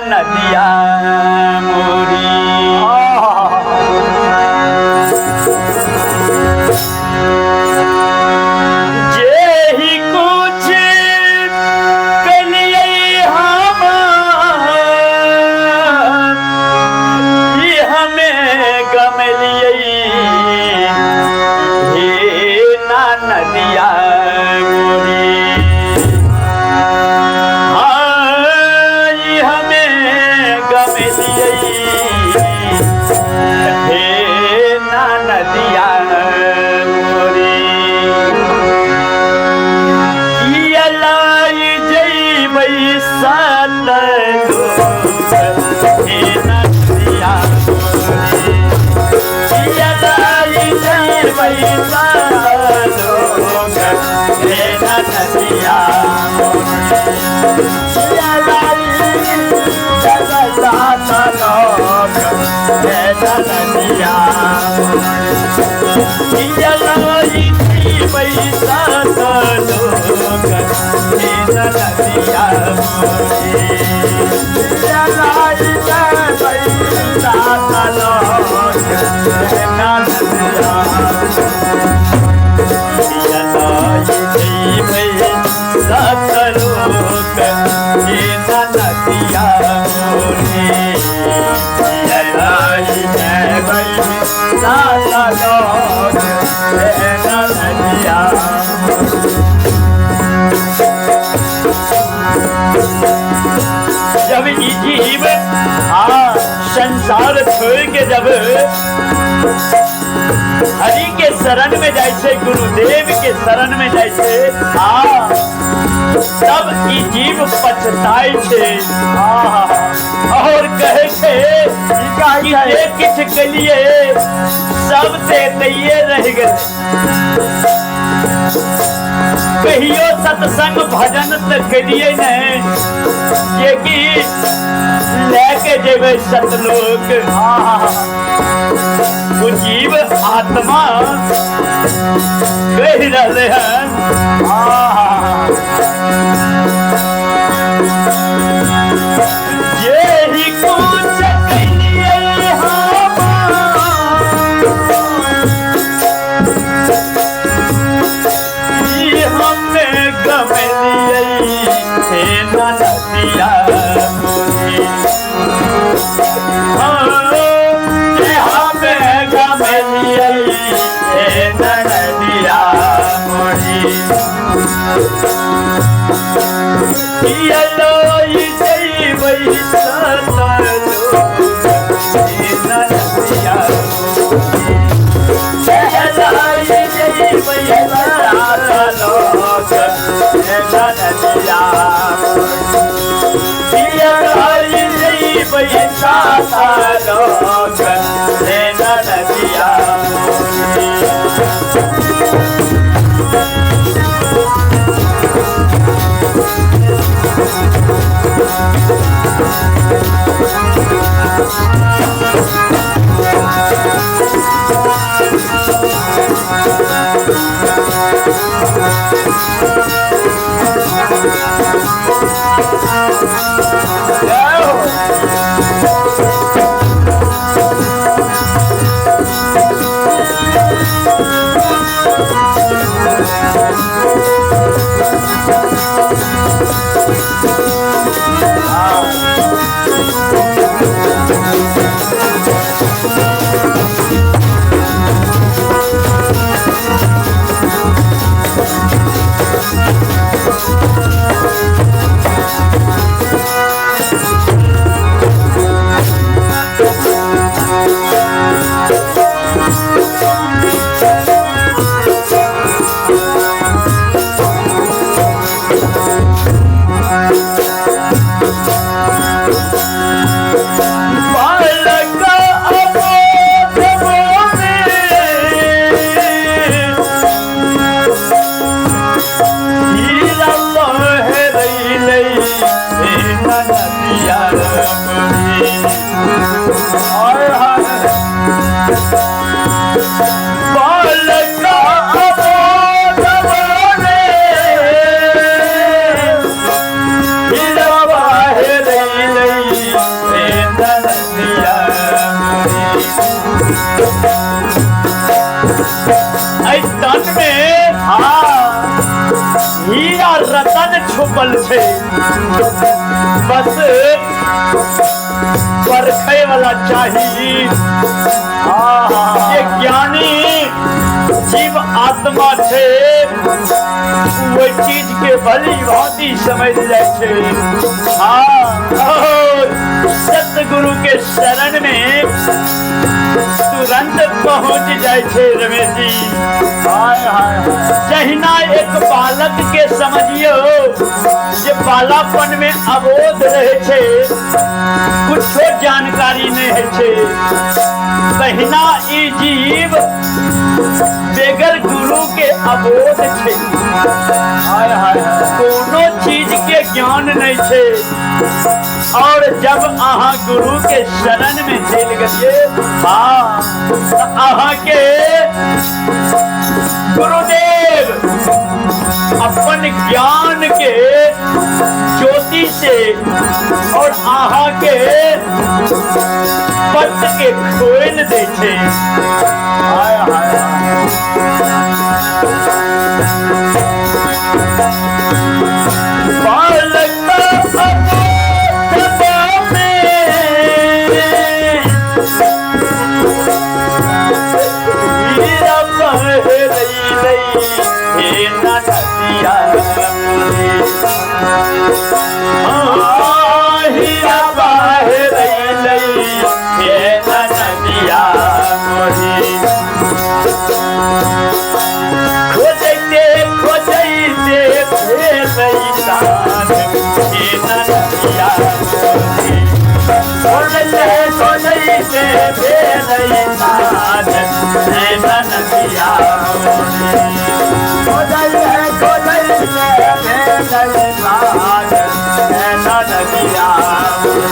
ननदिया मोरी। जेहि कुछ कलियै हम, ई हमे गमलियै हे ननदिया मोरी। हाँ, ई हमे गमलियै हे ननदिया मोरी। किया जैबै सतलोक हे ननदिया मोरी। किया जैबै सतलोक हे ननदिया मोरी। किया जैबै सतलोक हे ननदिया मोरी। किया जैबै सतलोक हे ननदिया मोरी। किया जैबै सतलोक हे ननदिया सतलोक हे ननदिया मोरी। सतलोक हे ननदिया। जब ई जीव आ संसार छोड़ के जब हरि के शरण में जाइ छै, गुरुदेव के शरण में जाइ छै, आ तब ई जीव पछताय छै और कहै छै कि जे किछु केलिए सब से एतैये रहि गेलै। कहियो सत्संग भजन तऽ केलिए नहि जे कि लए के जेबै सतलोक। ओ जीव आत्मा कहि रहलै हन, जेहि कुछ कैलियै हम, ई हमे गमलियै हे ननदिया मोरी। हाँ, जे हमे गमलियै हे ननदिया मोरी। कियलोई जैबै सतलोक हे ननदिया मोरी। कियलोई जैबै सतलोक हे ननदिया मोरी। कियलोई जैबै सतलोक हे ननदिया मोरी। जय हो। बालक अबोध मोरे, हीरा लहरैलै हे ननदिया मोरी। हाय हाय। बालक अबोध मोरे, हीरा लहरैलै एहि तन मे हाँ हीरा रतन छुपल छै, बस परखै वाला चाही। जे ज्ञानी जीव आत्मा छै ओहि चीज के भली भांति समझ जाइ छै। हाँ, और सतगुरु के शरण में तुरंत पहुंच जाइ छै रमेश जी। हाय हाय हाय। जहिना एक बालक के समझियो जे बालापन में अबोध रहे छै, कुछो जानकारी नहीं है छै, तहिना ई जीव बेगर गुरु के अबोध छै। हाय हाय हाय। कोनो चीज के ज्ञान नहीं छै। और जब अहाँ गुरु के शरण में चलि गेलिए, हाँ, तऽ अहाँ के गुरुदेव अपन ज्ञान के ज्योति से और अहाँ के पट के खोलि दै छै। हाय हाय हाय। बालक अबोध में हीरा बहरैलै हे ननदिया मोरे। हाँ, हीरा बहरैलै हे ननदिया मोरे। खोजैते खोजैते भेलै दान हे ननदिया मोरे। खोजैते खोजैते भेलै दान हे ननदिया मोरे। खोजैते खोजैते भेलै दान हे ननदिया मोरे।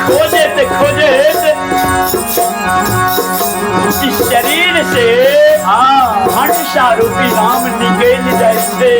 खोजैत खोजैत इस शरीर से हंसा रूपी राम निकल जाइ छै,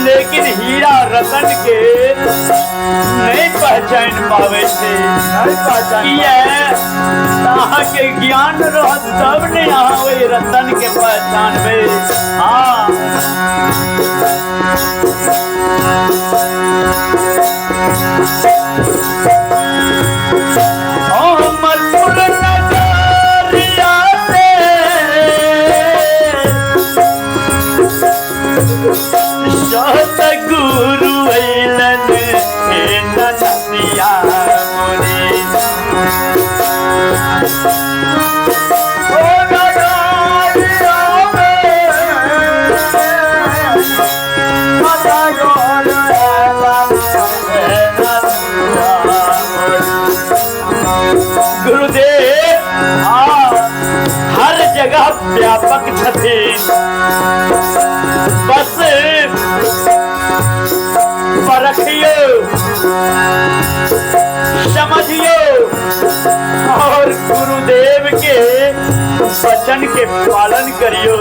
लेकिन हीरा रतन के नहीं पहचान पावे छै। नहीं पहचान। किया अहाँके ज्ञान रहत तब ने अहाँ ओहि रतन के पहचानबै। हाँ, अमरपुर नगरिया से सतगुरु अइलन हे ननदिया मोरे। ओ नगरिया में सतगुरु अइलन हे ननदिया मोरे। गुरुदेव हाँ हर जगह व्यापक छथिन, बस परखियो, समझियो और गुरुदेव के वचन के पालन करियो।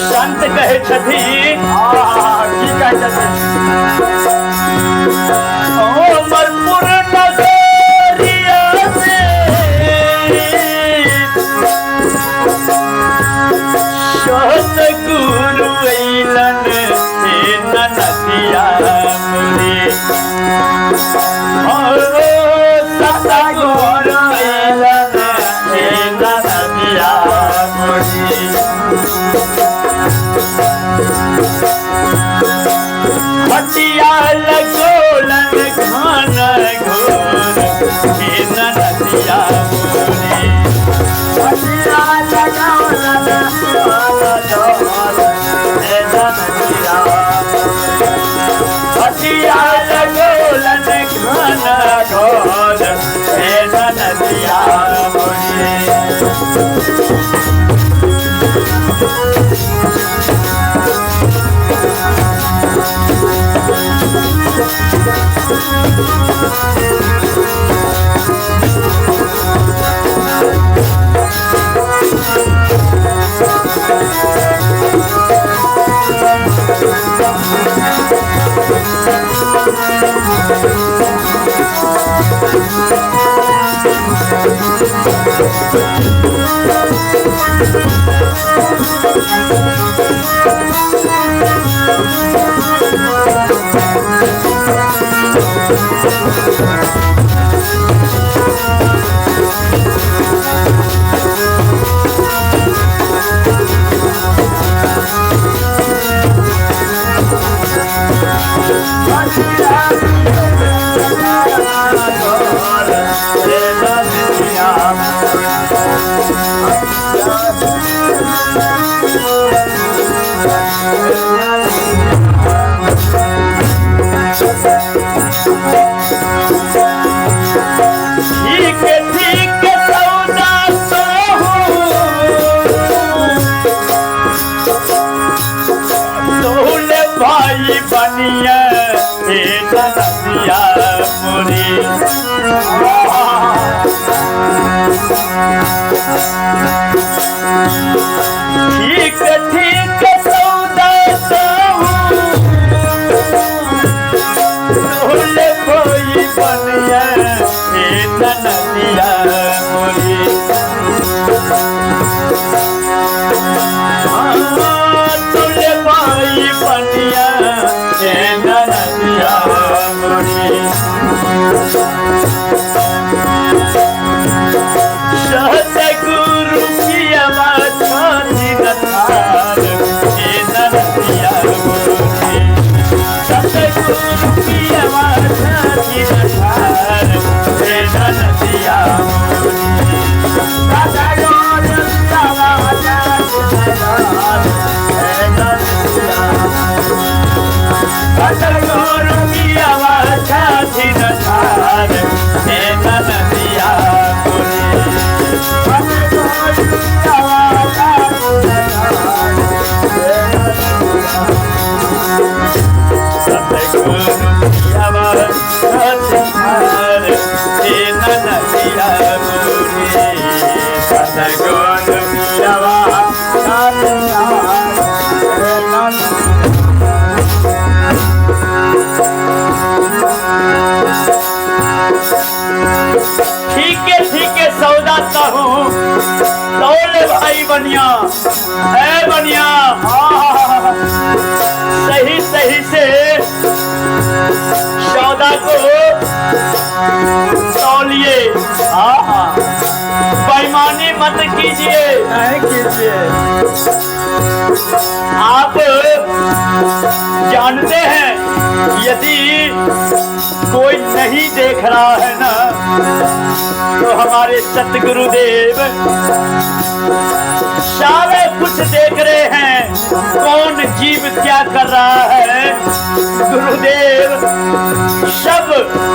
संत कहे छथिन, की कहै छथिन? अमरपुर नगरिया से सतगुरु अइलन हे ननदिया मोरे। ओ सतगुरु अइलन हे ननदिया मोरे। हटिया लगोलन घन घोर हे ननदिया मोरे। हटिया लगौलन घन घोर हे ननदिया मोरे। हटिया लगोलन घन घोर हे ननदिया मोरे। ठीक ठीक सौदा तोहू भाई बनिया हे नदिया मोरी। ठीक ठीक सौदा तोहू भाई बनिया हे नदिया मोरी। तुले भाई बनिया हे नदिया मोरी। सतगुरु की आवाज थार हे नदिया मोरी। सतगुरु की आवाज थार हे नदिया मोरी। सतगुरु की आवाज थार हे नदिया मोरी। सतगुरु की आवाज थार हे नदिया मोरी। सतगुरु की आवाज थार हे ठीक है सौदा कहूँ तौले भाई बनिया है बनिया। सही सही से सौदा को तौलिए, बेईमानी मत कीजिए, नहीं कीजिए। आप जानते हैं यदि कोई नहीं देख रहा है ना तो हमारे सतगुरुदेव सारे कुछ देख रहे हैं, कौन जीव क्या कर रहा है। गुरुदेव सब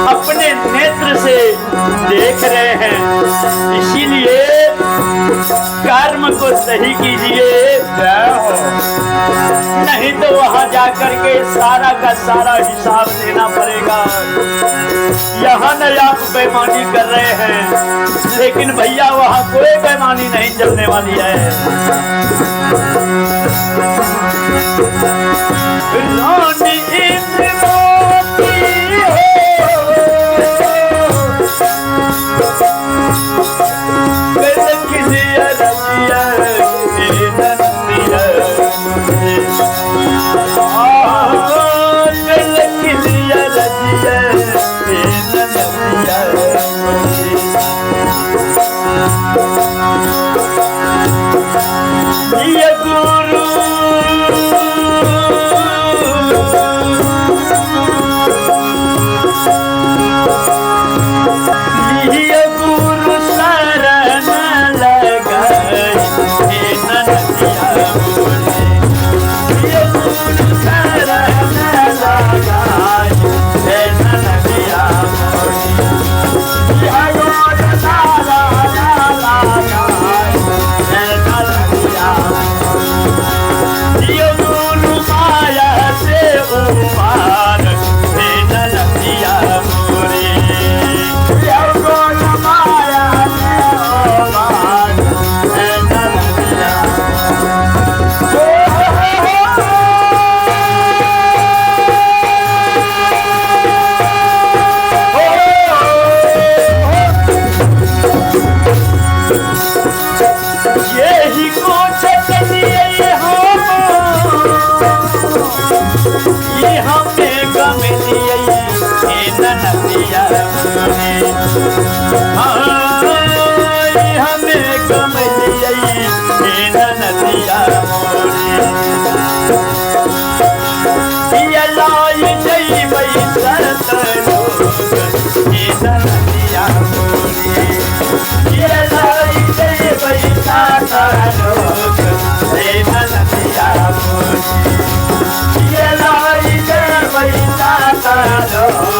अपने नेत्र से देख रहे हैं, इसीलिए कर्म को सही कीजिए, नहीं तो वहां जाकर के सारा का सारा हिसाब देना पड़ेगा। यहाँ न आप बेईमानी कर रहे हैं, लेकिन भैया वहां कोई बेईमानी नहीं चलने वाली है। रानी इंद्रमती हो, हमे कमलियै हे ननदिया मोरी। लाई जइबै सतलोक हे ननदिया मोरी। लाई जइबै सतलोक हे ननदिया मोरी। लाई जइबै सतलोक।